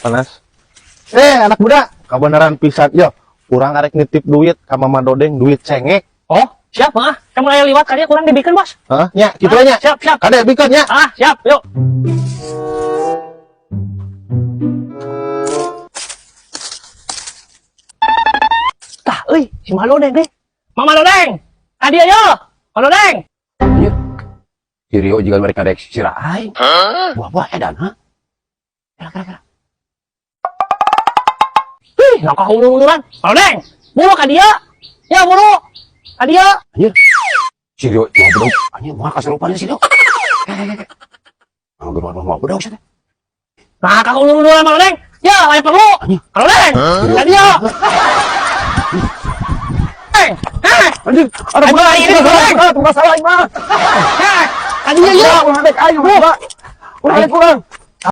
Panas. Eh, anak muda, kebenaran pisan. Yo, urang arek nitip duit ka Mama Dodeng, duit cengek. Oh, siap ah. Kamu aya liwat kali kurang dibikeun, Bos. Hah? Nya, kitu nya. Siap, siap. Kade bikeun nya. Ah, siap, yuk. Tah, euy, si Malodeng deh. Mama Lodeng. Adi ayo. Malodeng. Si Rio juga mereka rek sira aing. Buah-buah edan ha. Kira kira kira. Hih, langkah ulur-uluran. Malodeng. Buru ka dia. Ya, buru. Ka dia. Anjir. Si Rio mau bedog. Anjir moal kasurupan si Rio. Ah, geruan mah mau bedog sia teh. Nah, ka ulur-uluran Malodeng. Ya, aya perlu. Anjir. Malodeng. Ka dia. Eh, eh, Anjir, ada Ayo, ini, Dodeng. Bukan salah aing mah. eh, ka dia ya. Ulah dek aing mah. Ulah dek urang.